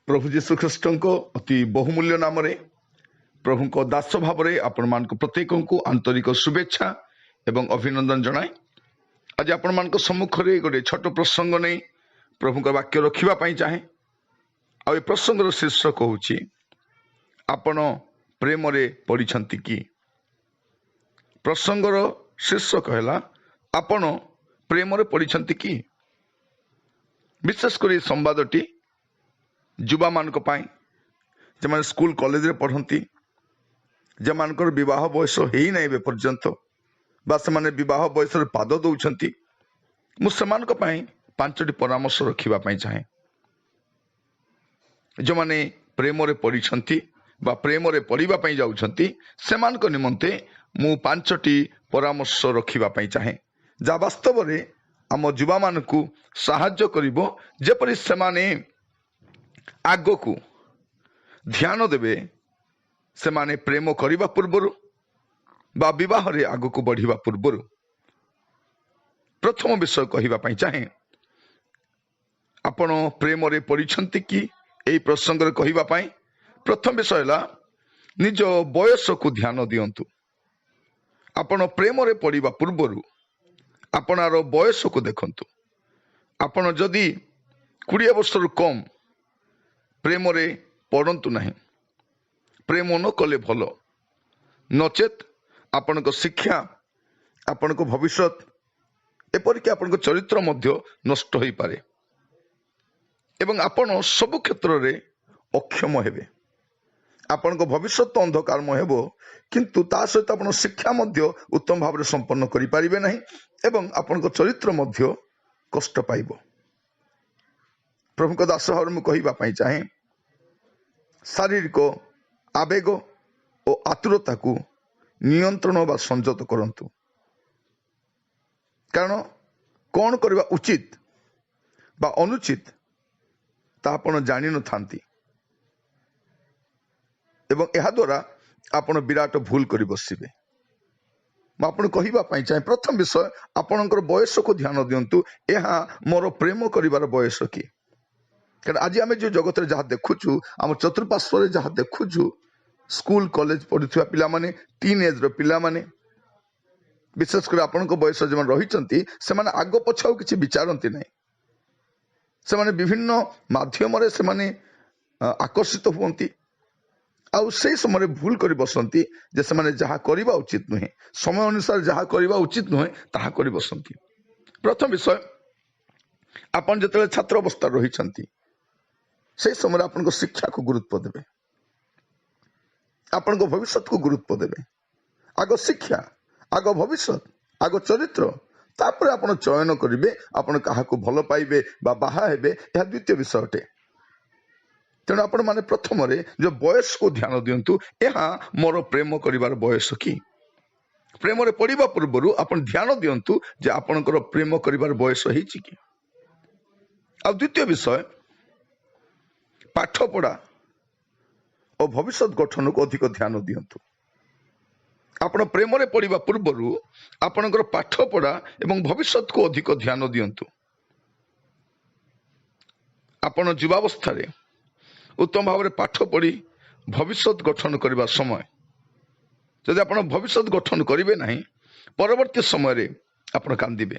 ପ୍ରଭୁ ଯୀଶୁଖ୍ରୀଷ୍ଟଙ୍କ ଅତି ବହୁମୂଲ୍ୟ ନାମରେ ପ୍ରଭୁଙ୍କ ଦାସ ଭାବରେ ଆପଣମାନଙ୍କୁ ପ୍ରତ୍ୟେକଙ୍କୁ ଆନ୍ତରିକ ଶୁଭେଚ୍ଛା ଏବଂ ଅଭିନନ୍ଦନ ଜଣାଏ। ଆଜି ଆପଣମାନଙ୍କ ସମ୍ମୁଖରେ ଗୋଟେ ଛୋଟ ପ୍ରସଙ୍ଗ ନେଇ ପ୍ରଭୁଙ୍କ ବାକ୍ୟ ରଖିବା ପାଇଁ ଚାହେଁ। ଆଉ ଏ ପ୍ରସଙ୍ଗର ଶୀର୍ଷକ ହେଉଛି, ଆପଣ ପ୍ରେମରେ ପଡ଼ିଛନ୍ତି କି? ପ୍ରସଙ୍ଗର ଶୀର୍ଷକ ହେଲା, ଆପଣ ପ୍ରେମରେ ପଡ଼ିଛନ୍ତି କି? ବିଶେଷ କରି ଏ ସମ୍ବାଦଟି ଯୁବାମାନଙ୍କ ପାଇଁ, ଯେଉଁମାନେ ସ୍କୁଲ କଲେଜରେ ପଢ଼ନ୍ତି, ଯେଉଁମାନଙ୍କର ବିବାହ ବୟସ ହେଇନାହିଁ ଏବେ ପର୍ଯ୍ୟନ୍ତ ବା ସେମାନେ ବିବାହ ବୟସରେ ପାଦ ଦେଉଛନ୍ତି। ମୁଁ ସେମାନଙ୍କ ପାଇଁ ପାଞ୍ଚଟି ପରାମର୍ଶ ରଖିବା ପାଇଁ ଚାହେଁ। ଯେଉଁମାନେ ପ୍ରେମରେ ପଡ଼ିଛନ୍ତି ବା ପ୍ରେମରେ ପଡ଼ିବା ପାଇଁ ଯାଉଛନ୍ତି, ସେମାନଙ୍କ ନିମନ୍ତେ ମୁଁ ପାଞ୍ଚଟି ପରାମର୍ଶ ରଖିବା ପାଇଁ ଚାହେଁ, ଯାହା ବାସ୍ତବରେ ଆମ ଯୁବାମାନଙ୍କୁ ସାହାଯ୍ୟ କରିବ, ଯେପରି ସେମାନେ ଆଗକୁ ଧ୍ୟାନ ଦେବେ, ସେମାନେ ପ୍ରେମ କରିବା ପୂର୍ବରୁ ବା ବିବାହରେ ଆଗକୁ ବଢ଼ିବା ପୂର୍ବରୁ। ପ୍ରଥମ ବିଷୟ କହିବା ପାଇଁ ଚାହେଁ, ଆପଣ ପ୍ରେମରେ ପଡ଼ିଛନ୍ତି କି, ଏହି ପ୍ରସଙ୍ଗରେ କହିବା ପାଇଁ ପ୍ରଥମ ବିଷୟ ହେଲା, ନିଜ ବୟସକୁ ଧ୍ୟାନ ଦିଅନ୍ତୁ। ଆପଣ ପ୍ରେମରେ ପଡ଼ିବା ପୂର୍ବରୁ ଆପଣାର ବୟସକୁ ଦେଖନ୍ତୁ। ଆପଣ ଯଦି 20 ବର୍ଷରୁ କମ୍, ପ୍ରେମରେ ପଡ଼ନ୍ତୁ ନାହିଁ। ପ୍ରେମ ନ କଲେ ଭଲ। ନଚେତ୍ ଆପଣଙ୍କ ଶିକ୍ଷା, ଆପଣଙ୍କ ଭବିଷ୍ୟତ, ଏପରିକି ଆପଣଙ୍କ ଚରିତ୍ର ମଧ୍ୟ ନଷ୍ଟ ହୋଇପାରେ ଏବଂ ଆପଣ ସବୁ କ୍ଷେତ୍ରରେ ଅକ୍ଷମ ହେବେ। ଆପଣଙ୍କ ଭବିଷ୍ୟତ ଅନ୍ଧକାରମୟ ହେବ, କିନ୍ତୁ ତା ସହିତ ଆପଣ ଶିକ୍ଷା ମଧ୍ୟ ଉତ୍ତମ ଭାବରେ ସମ୍ପନ୍ନ କରିପାରିବେ ନାହିଁ ଏବଂ ଆପଣଙ୍କ ଚରିତ୍ର ମଧ୍ୟ କଷ୍ଟ ପାଇବ। ପ୍ରଭୁଙ୍କ ଦାସ ଭାବରେ ମୁଁ କହିବା ପାଇଁ ଚାହେଁ, ଶାରୀରିକ ଆବେଗ ଓ ଆତୁରତାକୁ ନିୟନ୍ତ୍ରଣ ବା ସଂଯତ କରନ୍ତୁ। କାରଣ କ'ଣ କରିବା ଉଚିତ ବା ଅନୁଚିତ, ତାହା ଆପଣ ଜାଣିନଥାନ୍ତି ଏବଂ ଏହାଦ୍ୱାରା ଆପଣ ବିରାଟ ଭୁଲ କରି ବସିବେ। ମୁଁ ଆପଣ କହିବା ପାଇଁ ଚାହେଁ, ପ୍ରଥମ ବିଷୟ, ଆପଣଙ୍କର ବୟସକୁ ଧ୍ୟାନ ଦିଅନ୍ତୁ। ଏହା ମୋର ପ୍ରେମ କରିବାର ବୟସ କି? କାରଣ ଆଜି ଆମେ ଯେଉଁ ଜଗତରେ ଯାହା ଦେଖୁଛୁ, ଆମ ଚତୁଃପାର୍ଶ୍ୱରେ ଯାହା ଦେଖୁଛୁ, ସ୍କୁଲ କଲେଜ ପଢୁଥିବା ପିଲାମାନେ, ଟିନ୍ ଏଜ୍ର ପିଲାମାନେ, ବିଶେଷ କରି ଆପଣଙ୍କ ବୟସ ଯେଉଁମାନେ ରହିଛନ୍ତି, ସେମାନେ ଆଗ ପଛ ଆଉ କିଛି ବିଚାରନ୍ତି ନାହିଁ। ସେମାନେ ବିଭିନ୍ନ ମାଧ୍ୟମରେ ସେମାନେ ଆକର୍ଷିତ ହୁଅନ୍ତି ଆଉ ସେଇ ସମୟରେ ଭୁଲ କରି ବସନ୍ତି ଯେ ସେମାନେ ଯାହା କରିବା ଉଚିତ ନୁହେଁ, ସମୟ ଅନୁସାରେ ଯାହା କରିବା ଉଚିତ ନୁହେଁ, ତାହା କରି ବସନ୍ତି। ପ୍ରଥମ ବିଷୟ, ଆପଣ ଯେତେବେଳେ ଛାତ୍ର ଅବସ୍ଥାରେ ରହିଛନ୍ତି, ସେଇ ସମୟରେ ଆପଣଙ୍କ ଶିକ୍ଷାକୁ ଗୁରୁତ୍ୱ ଦେବେ, ଆପଣଙ୍କ ଭବିଷ୍ୟତକୁ ଗୁରୁତ୍ୱ ଦେବେ। ଆଗ ଶିକ୍ଷା, ଆଗ ଭବିଷ୍ୟତ, ଆଗ ଚରିତ୍ର, ତାପରେ ଆପଣ ଚୟନ କରିବେ ଆପଣ କାହାକୁ ଭଲ ପାଇବେ ବା ବାହା ହେବେ। ଏହା ଦ୍ୱିତୀୟ ବିଷୟ ଅଟେ। ତେଣୁ ଆପଣମାନେ ପ୍ରଥମରେ ଯୋଉ ବୟସକୁ ଧ୍ୟାନ ଦିଅନ୍ତୁ। ଏହା ମୋର ପ୍ରେମ କରିବାର ବୟସ କି? ପ୍ରେମରେ ପଡ଼ିବା ପୂର୍ବରୁ ଆପଣ ଧ୍ୟାନ ଦିଅନ୍ତୁ ଯେ ଆପଣଙ୍କର ପ୍ରେମ କରିବାର ବୟସ ହେଇଛି କି। ଆଉ ଦ୍ୱିତୀୟ ବିଷୟ, ପାଠପଢ଼ା ଓ ଭବିଷ୍ୟତ ଗଠନକୁ ଅଧିକ ଧ୍ୟାନ ଦିଅନ୍ତୁ। ଆପଣ ପ୍ରେମରେ ପଡ଼ିବା ପୂର୍ବରୁ ଆପଣଙ୍କର ପାଠପଢ଼ା ଏବଂ ଭବିଷ୍ୟତକୁ ଅଧିକ ଧ୍ୟାନ ଦିଅନ୍ତୁ। ଆପଣ ଯୁବାବସ୍ଥାରେ ଉତ୍ତମ ଭାବରେ ପାଠ ପଢ଼ି ଭବିଷ୍ୟତ ଗଠନ କରିବା ସମୟ। ଯଦି ଆପଣ ଭବିଷ୍ୟତ ଗଠନ କରିବେ ନାହିଁ, ପରବର୍ତ୍ତୀ ସମୟରେ ଆପଣ କାନ୍ଦିବେ।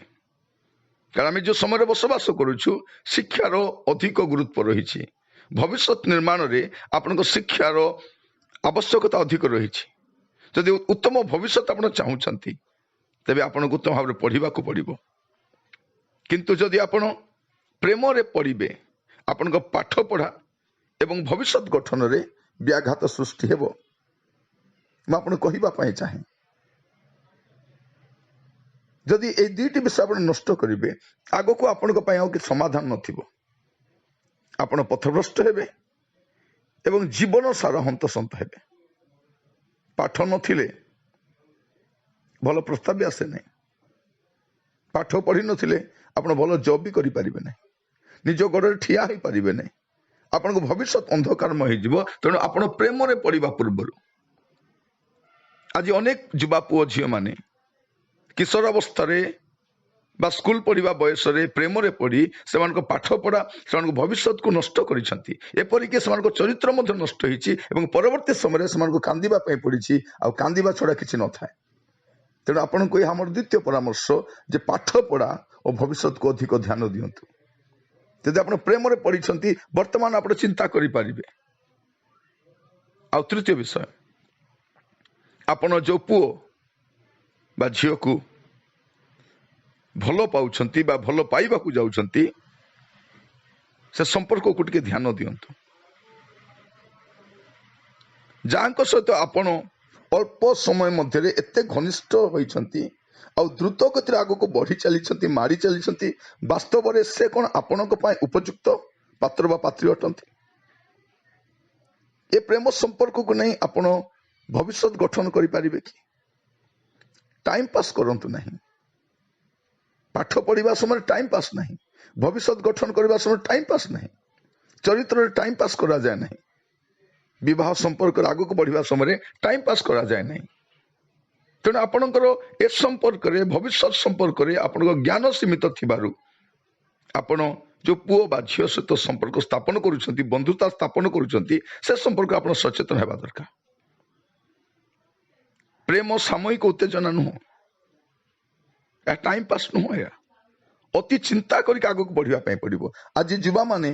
କାରଣ ଆମେ ଯେଉଁ ସମୟରେ ବସବାସ କରୁଛୁ, ଶିକ୍ଷାର ଅଧିକ ଗୁରୁତ୍ୱ ରହିଛି। ଭବିଷ୍ୟତ ନିର୍ମାଣରେ ଆପଣଙ୍କ ଶିକ୍ଷାର ଆବଶ୍ୟକତା ଅଧିକ ରହିଛି। ଯଦି ଉତ୍ତମ ଭବିଷ୍ୟତ ଆପଣ ଚାହୁଁଛନ୍ତି, ତେବେ ଆପଣଙ୍କୁ ଉତ୍ତମ ଭାବରେ ପଢ଼ିବାକୁ ପଡ଼ିବ। କିନ୍ତୁ ଯଦି ଆପଣ ପ୍ରେମରେ ପଡ଼ିବେ, ଆପଣଙ୍କ ପାଠପଢ଼ା ଏବଂ ଭବିଷ୍ୟତ ଗଠନରେ ବ୍ୟାଘାତ ସୃଷ୍ଟି ହେବ। ମୁଁ ଆପଣଙ୍କୁ କହିବା ପାଇଁ ଚାହେଁ, ଯଦି ଏଇ ଦୁଇଟି ବିଷୟ ଆପଣ ନଷ୍ଟ କରିବେ, ଆଗକୁ ଆପଣଙ୍କ ପାଇଁ ଆଉ କିଛି ସମାଧାନ ନଥିବ। ଆପଣ ପଥଭ୍ରଷ୍ଟ ହେବେ ଏବଂ ଜୀବନ ସାରା ହନ୍ତସନ୍ତ ହେବେ। ପାଠ ନଥିଲେ ଭଲ ପ୍ରସ୍ତାବ ବି ଆସେ ନାହିଁ। ପାଠ ପଢ଼ିନଥିଲେ ଆପଣ ଭଲ ଜବ୍ ବି କରିପାରିବେ ନାହିଁ, ନିଜ ଗୋଡ଼ରେ ଠିଆ ହେଇପାରିବେ ନାହିଁ। ଆପଣଙ୍କ ଭବିଷ୍ୟତ ଅନ୍ଧକାରମୟ ହେଇଯିବ। ତେଣୁ ଆପଣ ପ୍ରେମରେ ପଡ଼ିବା ପୂର୍ବରୁ, ଆଜି ଅନେକ ଯୁବା ପୁଅ ଝିଅମାନେ କିଶୋର ଅବସ୍ଥାରେ ବା ସ୍କୁଲ ପଢ଼ିବା ବୟସରେ ପ୍ରେମରେ ପଡ଼ି ସେମାନଙ୍କ ପାଠପଢ଼ା, ସେମାନଙ୍କ ଭବିଷ୍ୟତକୁ ନଷ୍ଟ କରିଛନ୍ତି। ଏପରିକି ସେମାନଙ୍କ ଚରିତ୍ର ମଧ୍ୟ ନଷ୍ଟ ହେଇଛି ଏବଂ ପରବର୍ତ୍ତୀ ସମୟରେ ସେମାନଙ୍କୁ କାନ୍ଦିବା ପାଇଁ ପଡ଼ିଛି, ଆଉ କାନ୍ଦିବା ଛଡ଼ା କିଛି ନଥାଏ। ତେଣୁ ଆପଣଙ୍କୁ ଏହା ଆମର ଦ୍ୱିତୀୟ ପରାମର୍ଶ ଯେ ପାଠପଢ଼ା ଓ ଭବିଷ୍ୟତକୁ ଅଧିକ ଧ୍ୟାନ ଦିଅନ୍ତୁ। ଯଦି ଆପଣ ପ୍ରେମରେ ପଡ଼ିଛନ୍ତି, ବର୍ତ୍ତମାନ ଆପଣ ଚିନ୍ତା କରିପାରିବେ। ଆଉ ତୃତୀୟ ବିଷୟ, ଆପଣ ଯେଉଁ ପୁଅ ବା ଝିଅକୁ ଭଲ ପାଉଛନ୍ତି ବା ଭଲ ପାଇବାକୁ ଯାଉଛନ୍ତି, ସେ ସମ୍ପର୍କକୁ ଟିକେ ଧ୍ୟାନ ଦିଅନ୍ତୁ। ଯାହାଙ୍କ ସହିତ ଆପଣ ଅଳ୍ପ ସମୟ ମଧ୍ୟରେ ଏତେ ଘନିଷ୍ଠ ହୋଇଛନ୍ତି ଆଉ ଦ୍ରୁତ ଗତିରେ ଆଗକୁ ବଢ଼ି ଚାଲିଛନ୍ତି, ମାଡ଼ି ଚାଲିଛନ୍ତି, ବାସ୍ତବରେ ସେ କ'ଣ ଆପଣଙ୍କ ପାଇଁ ଉପଯୁକ୍ତ ପାତ୍ର ବା ପାତ୍ରୀ ଅଟନ୍ତି? ଏ ପ୍ରେମ ସମ୍ପର୍କକୁ ନେଇ ଆପଣ ଭବିଷ୍ୟତ ଗଠନ କରିପାରିବେ କି? ଟାଇମ୍ ପାସ୍ କରନ୍ତୁ ନାହିଁ। ପାଠ ପଢ଼ିବା ସମୟରେ ଟାଇମ୍ ପାସ୍ ନାହିଁ, ଭବିଷ୍ୟତ ଗଠନ କରିବା ସମୟରେ ଟାଇମ୍ ପାସ୍ ନାହିଁ, ଚରିତ୍ରରେ ଟାଇମ୍ ପାସ୍ କରାଯାଏ ନାହିଁ, ବିବାହ ସମ୍ପର୍କରେ ଆଗକୁ ବଢ଼ିବା ସମୟରେ ଟାଇମ୍ ପାସ୍ କରାଯାଏ ନାହିଁ। ତେଣୁ ଆପଣଙ୍କର ଏ ସମ୍ପର୍କରେ, ଭବିଷ୍ୟତ ସମ୍ପର୍କରେ ଆପଣଙ୍କ ଜ୍ଞାନ ସୀମିତ ଥିବାରୁ ଆପଣ ଯେଉଁ ପୁଅ ବା ଝିଅ ସହିତ ସମ୍ପର୍କ ସ୍ଥାପନ କରୁଛନ୍ତି, ବନ୍ଧୁତା ସ୍ଥାପନ କରୁଛନ୍ତି, ସେ ସମ୍ପର୍କ ଆପଣ ସଚେତନ ହେବା ଦରକାର। ପ୍ରେମ ସାମୟିକ ଉତ୍ତେଜନା ନୁହଁ, ଏହା ଟାଇମ୍ ପାସ୍ ନୁହଁ, ଏହା ଅତି ଚିନ୍ତା କରିକି ଆଗକୁ ବଢ଼ିବା ପାଇଁ ପଡ଼ିବ। ଆଜି ଯୁବାମାନେ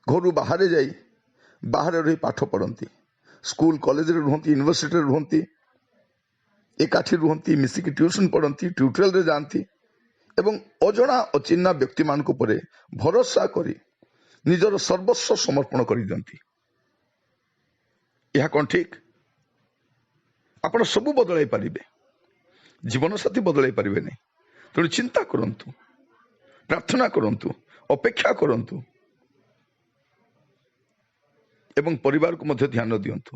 ଘରୁ ବାହାରେ ଯାଇ ବାହାରେ ରହି ପାଠ ପଢ଼ନ୍ତି, ସ୍କୁଲ କଲେଜରେ ରୁହନ୍ତି, ୟୁନିଭର୍ସିଟିରେ ରୁହନ୍ତି, ଏକାଠି ରୁହନ୍ତି, ମିଶିକି ଟ୍ୟୁସନ୍ ପଢ଼ନ୍ତି, ଟ୍ୟୁଟୋରିଆଲରେ ଯାଆନ୍ତି ଏବଂ ଅଜଣା ଅଚିହ୍ନା ବ୍ୟକ୍ତିମାନଙ୍କ ଉପରେ ଭରସା କରି ନିଜର ସର୍ବସ୍ୱ ସମର୍ପଣ କରିଦିଅନ୍ତି। ଏହା କ'ଣ ଠିକ୍? ଆପଣ ସବୁ ବଦଳାଇ ପାରିବେ, ଜୀବନସାଥୀ ବଦଳାଇ ପାରିବେ ନାହିଁ। ତେଣୁ ଚିନ୍ତା କରନ୍ତୁ, ପ୍ରାର୍ଥନା କରନ୍ତୁ, ଅପେକ୍ଷା କରନ୍ତୁ ଏବଂ ପରିବାରକୁ ମଧ୍ୟ ଧ୍ୟାନ ଦିଅନ୍ତୁ।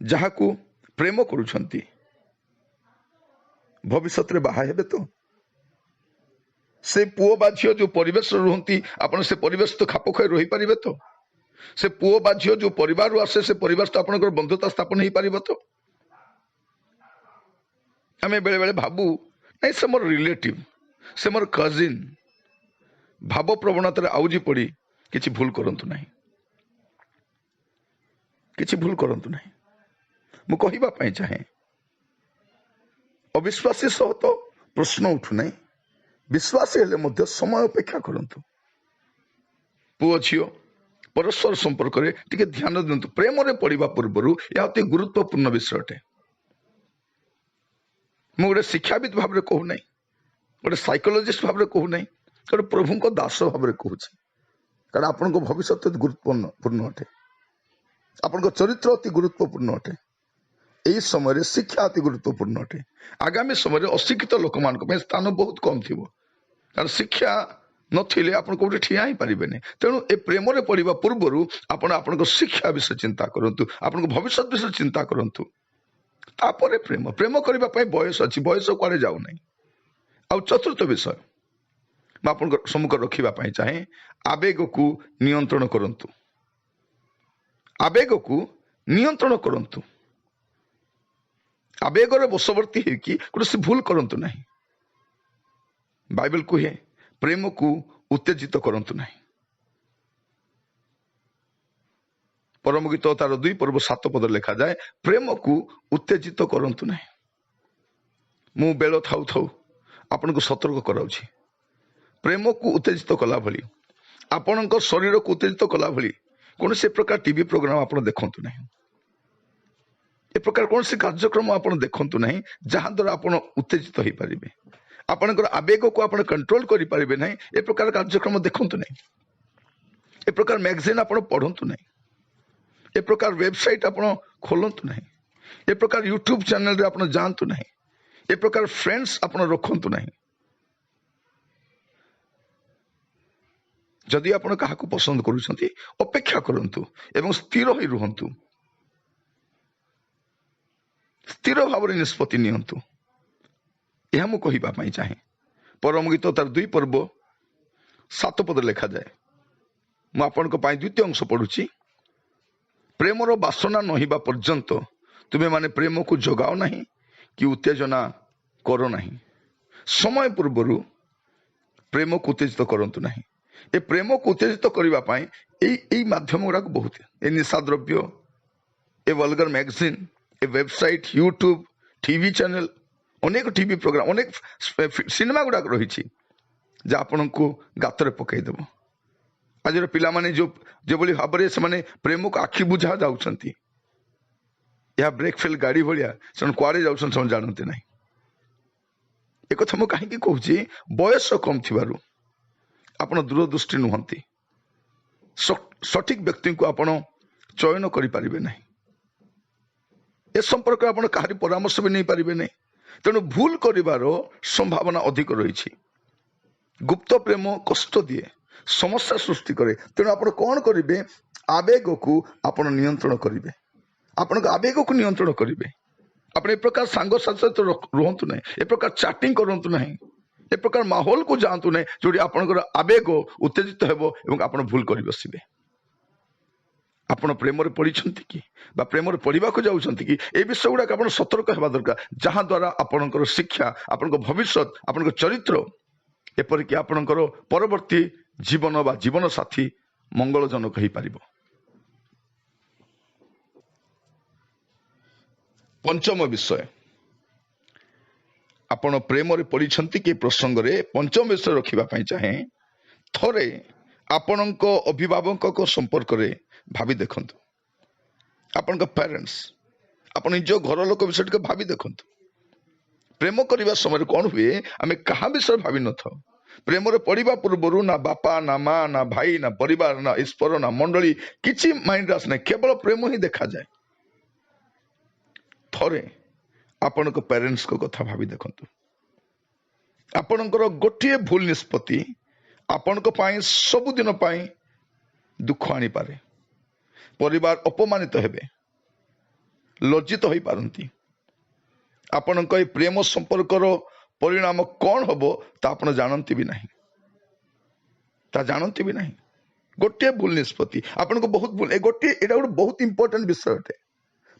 ଯାହାକୁ ପ୍ରେମ କରୁଛନ୍ତି, ଭବିଷ୍ୟତରେ ବାହା ହେବେ ତ? ସେ ପୁଅ ବା ଝିଅ ଯେଉଁ ପରିବେଶରେ ରୁହନ୍ତି, ଆପଣ ସେ ପରିବେଶ ତ ଖାପ ଖୁଆଇ ରହିପାରିବେ ତ? ସେ ପୁଅ ବା ଝିଅ ଯେଉଁ ପରିବାରରୁ ଆସେ, ସେ ପରିବାର ତ ଆପଣଙ୍କର ବନ୍ଧୁତା ସ୍ଥାପନ ହେଇପାରିବ ତ? ଆମେ ବେଳେବେଳେ ଭାବୁ, ନାଇଁ ସେ ମୋର ରିଲେଟିଭ, ସେ ମୋର କଜିନ୍। ଭାବ ପ୍ରବଣତାରେ ଆଉଜି ପଡ଼ି କିଛି ଭୁଲ କରନ୍ତୁ ନାହିଁ, କିଛି ଭୁଲ କରନ୍ତୁ ନାହିଁ। ମୁଁ କହିବା ପାଇଁ ଚାହେଁ, ଅବିଶ୍ୱାସୀ ସହ ତ ପ୍ରଶ୍ନ ଉଠୁନାହିଁ, ବିଶ୍ୱାସୀ ହେଲେ ମଧ୍ୟ ସମୟ ଅପେକ୍ଷା କରନ୍ତୁ। ପୁଅ ଝିଅ ପରସ୍ପର ସମ୍ପର୍କରେ ଟିକେ ଧ୍ୟାନ ଦିଅନ୍ତୁ। ପ୍ରେମରେ ପଡ଼ିବା ପୂର୍ବରୁ ଏହା ଅତି ଗୁରୁତ୍ୱପୂର୍ଣ୍ଣ ବିଷୟ ଅଟେ। ମୁଁ ଗୋଟେ ଶିକ୍ଷାବିତ୍ ଭାବରେ କହୁନାହିଁ, ଗୋଟେ ସାଇକୋଲୋଜିଷ୍ଟ ଭାବରେ କହୁନାହିଁ, ଗୋଟେ ପ୍ରଭୁଙ୍କ ଦାସ ଭାବରେ କହୁଛି। କାରଣ ଆପଣଙ୍କ ଭବିଷ୍ୟତ ଅତି ଗୁରୁତ୍ୱପୂର୍ଣ୍ଣ ଅଟେ, ଆପଣଙ୍କ ଚରିତ୍ର ଅତି ଗୁରୁତ୍ୱପୂର୍ଣ୍ଣ ଅଟେ। ଏହି ସମୟରେ ଶିକ୍ଷା ଅତି ଗୁରୁତ୍ୱପୂର୍ଣ୍ଣ ଅଟେ। ଆଗାମୀ ସମୟରେ ଅଶିକ୍ଷିତ ଲୋକମାନଙ୍କ ପାଇଁ ସ୍ଥାନ ବହୁତ କମ୍ ଥିବ, କାରଣ ଶିକ୍ଷା ନଥିଲେ ଆପଣ କୋଉଠି ଠିଆ ହେଇପାରିବେନି। ତେଣୁ ଏ ପ୍ରେମରେ ପଡ଼ିବା ପୂର୍ବରୁ ଆପଣ ଆପଣଙ୍କ ଶିକ୍ଷା ବିଷୟ ଚିନ୍ତା କରନ୍ତୁ, ଆପଣଙ୍କ ଭବିଷ୍ୟତ ବିଷୟ ଚିନ୍ତା କରନ୍ତୁ, ତାପରେ ପ୍ରେମ। ପ୍ରେମ କରିବା ପାଇଁ ବୟସ ଅଛି, ବୟସ କୁଆଡ଼େ ଯାଉନାହିଁ। ଆଉ ଚତୁର୍ଥ ବିଷୟ ମୁଁ ଆପଣଙ୍କ ସମ୍ମୁଖରେ ରଖିବା ପାଇଁ ଚାହେଁ, ଆବେଗକୁ ନିୟନ୍ତ୍ରଣ କରନ୍ତୁ। ଆବେଗକୁ ନିୟନ୍ତ୍ରଣ କରନ୍ତୁ। ଆବେଗରେ ବଶବର୍ତ୍ତୀ ହେଇକି କୌଣସି ଭୁଲ କରନ୍ତୁ ନାହିଁ। ବାଇବେଲ କୁହେ ପ୍ରେମକୁ ଉତ୍ତେଜିତ କରନ୍ତୁ ନାହିଁ। ପରମଗୀତ ତାର 2 ପର୍ବ 7 ପଦରେ ଲେଖାଯାଏ, ପ୍ରେମକୁ ଉତ୍ତେଜିତ କରନ୍ତୁ ନାହିଁ। ମୁଁ ବେଳ ଥାଉ ଥାଉ ଆପଣଙ୍କୁ ସତର୍କ କରାଉଛି। ପ୍ରେମକୁ ଉତ୍ତେଜିତ କଲା ଭଳି, ଆପଣଙ୍କ ଶରୀରକୁ ଉତ୍ତେଜିତ କଲା ଭଳି କୌଣସି ପ୍ରକାର ଟିଭି ପ୍ରୋଗ୍ରାମ ଆପଣ ଦେଖନ୍ତୁ ନାହିଁ। ଏ ପ୍ରକାର କୌଣସି କାର୍ଯ୍ୟକ୍ରମ ଆପଣ ଦେଖନ୍ତୁ ନାହିଁ ଯାହାଦ୍ୱାରା ଆପଣ ଉତ୍ତେଜିତ ହେଇପାରିବେ, ଆପଣଙ୍କର ଆବେଗକୁ ଆପଣ କଣ୍ଟ୍ରୋଲ କରିପାରିବେ ନାହିଁ। ଏ ପ୍ରକାର କାର୍ଯ୍ୟକ୍ରମ ଦେଖନ୍ତୁ ନାହିଁ, ଏ ପ୍ରକାର ମ୍ୟାଗାଜିନ୍ ଆପଣ ପଢ଼ନ୍ତୁ ନାହିଁ, ଏ ପ୍ରକାର ୱେବସାଇଟ୍ ଆପଣ ଖୋଲନ୍ତୁ ନାହିଁ, ଏ ପ୍ରକାର ୟୁଟ୍ୟୁବ୍ ଚ୍ୟାନେଲରେ ଆପଣ ଯାଆନ୍ତୁ ନାହିଁ, ଏ ପ୍ରକାର ଫ୍ରେଣ୍ଡସ୍ ଆପଣ ରଖନ୍ତୁ ନାହିଁ। ଯଦି ଆପଣ କାହାକୁ ପସନ୍ଦ କରୁଛନ୍ତି, ଅପେକ୍ଷା କରନ୍ତୁ ଏବଂ ସ୍ଥିର ହୋଇ ରୁହନ୍ତୁ। ସ୍ଥିର ଭାବରେ ନିଷ୍ପତ୍ତି ନିଅନ୍ତୁ। ଏହା ମୁଁ କହିବା ପାଇଁ ଚାହେଁ। ପରମଗୀତ ତାର 2 ପର୍ବ 7 ପଦରେ ଲେଖାଯାଏ। ମୁଁ ଆପଣଙ୍କ ପାଇଁ ଦ୍ୱିତୀୟ ଅଂଶ ପଢ଼ୁଛି। ପ୍ରେମର ବାସନା ନହିବା ପର୍ଯ୍ୟନ୍ତ ତୁମେମାନେ ପ୍ରେମକୁ ଯୋଗାଅ ନାହିଁ କି ଉତ୍ତେଜନା କର ନାହିଁ। ସମୟ ପୂର୍ବରୁ ପ୍ରେମକୁ ଉତ୍ତେଜିତ କରନ୍ତୁ ନାହିଁ। ଏ ପ୍ରେମକୁ ଉତ୍ତେଜିତ କରିବା ପାଇଁ ଏଇ ମାଧ୍ୟମ ଗୁଡ଼ାକ ବହୁତ, ଏ ନିଶାଦ୍ରବ୍ୟ, ଏ ଭଲଗର ମ୍ୟାଗାଜିନ୍, ଏ ୱେବସାଇଟ୍, ୟୁଟ୍ୟୁବ୍, ଟିଭି ଚ୍ୟାନେଲ୍, ଅନେକ ଟିଭି ପ୍ରୋଗ୍ରାମ, ଅନେକ ସିନେମା ଗୁଡ଼ାକ ରହିଛି ଯାହା ଆପଣଙ୍କୁ ଗାତରେ ପକାଇଦେବ। ଆଜିର ପିଲାମାନେ ଯେଭଳି ଭାବରେ ସେମାନେ ପ୍ରେମକୁ ଆଖି ବୁଝା ଯାଉଛନ୍ତି, ଏହା ବ୍ରେକ୍ ଫେଲ୍ ଗାଡ଼ି ଭଳିଆ, ସେମାନେ କୁଆଡ଼େ ଯାଉଛନ୍ତି ସେମାନେ ଜାଣନ୍ତି ନାହିଁ। ଏକଥା ମୁଁ କାହିଁକି କହୁଛି, ବୟସ କମ୍ ଥିବାରୁ ଆପଣ ଦୂରଦୃଷ୍ଟି ନୁହନ୍ତି, ସଠିକ୍ ବ୍ୟକ୍ତିଙ୍କୁ ଆପଣ ଚୟନ କରିପାରିବେ ନାହିଁ, ଏ ସମ୍ପର୍କରେ ଆପଣ କାହାରି ପରାମର୍ଶ ବି ନେଇପାରିବେ ନାହିଁ। ତେଣୁ ଭୁଲ କରିବାର ସମ୍ଭାବନା ଅଧିକ ରହିଛି। ଗୁପ୍ତ ପ୍ରେମ କଷ୍ଟ ଦିଏ, ସମସ୍ୟା ସୃଷ୍ଟି କରେ। ତେଣୁ ଆପଣ କ'ଣ କରିବେ, ଆବେଗକୁ ଆପଣ ନିୟନ୍ତ୍ରଣ କରିବେ, ଆପଣଙ୍କ ଆବେଗକୁ ନିୟନ୍ତ୍ରଣ କରିବେ। ଆପଣ ଏ ପ୍ରକାର ସାଙ୍ଗସାଥି ସହିତ ରୁହନ୍ତୁ ନାହିଁ, ଏ ପ୍ରକାର ଚାଟିଂ କରନ୍ତୁ ନାହିଁ, ଏ ପ୍ରକାର ମାହୋଲକୁ ଯାଆନ୍ତୁ ନାହିଁ ଯେଉଁଠି ଆପଣଙ୍କର ଆବେଗ ଉତ୍ତେଜିତ ହେବ ଏବଂ ଆପଣ ଭୁଲ କରି ବସିବେ। ଆପଣ ପ୍ରେମରେ ପଡ଼ିଛନ୍ତି କି ବା ପ୍ରେମରେ ପଡ଼ିବାକୁ ଯାଉଛନ୍ତି କି, ଏ ବିଷୟ ଗୁଡ଼ାକ ଆପଣ ସତର୍କ ହେବା ଦରକାର, ଯାହାଦ୍ୱାରା ଆପଣଙ୍କର ଶିକ୍ଷା, ଆପଣଙ୍କ ଭବିଷ୍ୟତ, ଆପଣଙ୍କ ଚରିତ୍ର, ଏପରିକି ଆପଣଙ୍କର ପରବର୍ତ୍ତୀ ଜୀବନ ବା ଜୀବନସାଥୀ ମଙ୍ଗଳଜନକ ହେଇପାରିବ। ପଞ୍ଚମ ବିଷୟ, ଆପଣ ପ୍ରେମରେ ପଡ଼ିଛନ୍ତି କି ପ୍ରସଙ୍ଗରେ ପଞ୍ଚମ ବିଷୟ ରଖିବା ପାଇଁ ଚାହେଁ। ଥରେ ଆପଣଙ୍କ ଅଭିଭାବକଙ୍କ ସମ୍ପର୍କରେ ଭାବି ଦେଖନ୍ତୁ, ଆପଣଙ୍କ ପ୍ୟାରେଣ୍ଟସ୍, ଆପଣ ନିଜ ଘର ଲୋକ ବିଷୟ ଟିକେ ଭାବି ଦେଖନ୍ତୁ। ପ୍ରେମ କରିବା ସମୟରେ କ'ଣ ହୁଏ, ଆମେ କାହା ବିଷୟରେ ଭାବି ନଥାଉ। ପ୍ରେମରେ ପଡ଼ିବା ପୂର୍ବରୁ ନା ବାପା, ନା ମା, ନା ଭାଇ, ନା ପରିବାର, ନା ଈଶ୍ୱର, ନା ମଣ୍ଡଳୀ, କିଛି ମାଇଣ୍ଡରେ ଆସେ ନାହିଁ, କେବଳ ପ୍ରେମ ହିଁ ଦେଖାଯାଏ। ଥରେ ଆପଣଙ୍କ ପ୍ୟାରେଣ୍ଟସ୍ଙ୍କ କଥା ଭାବି ଦେଖନ୍ତୁ। ଆପଣଙ୍କର ଗୋଟିଏ ଭୁଲ ନିଷ୍ପତ୍ତି ଆପଣଙ୍କ ପାଇଁ ସବୁଦିନ ପାଇଁ ଦୁଃଖ ଆଣିପାରେ। ପରିବାର ଅପମାନିତ ହେବେ, ଲଜ୍ଜିତ ହୋଇପାରନ୍ତି। ଆପଣଙ୍କ ଏ ପ୍ରେମ ସମ୍ପର୍କର ପରିଣାମ କ'ଣ ହେବ ତା ଆପଣ ଜାଣନ୍ତି ବି ନାହିଁ, ତା ଜାଣନ୍ତି ବି ନାହିଁ। ଗୋଟିଏ ଭୁଲ ନିଷ୍ପତ୍ତି ଆପଣଙ୍କୁ ବହୁତ ଭୁଲ, ଏ ଗୋଟିଏ, ଏଇଟା ଗୋଟେ ବହୁତ ଇମ୍ପୋର୍ଟାଣ୍ଟ ବିଷୟ ଅଟେ।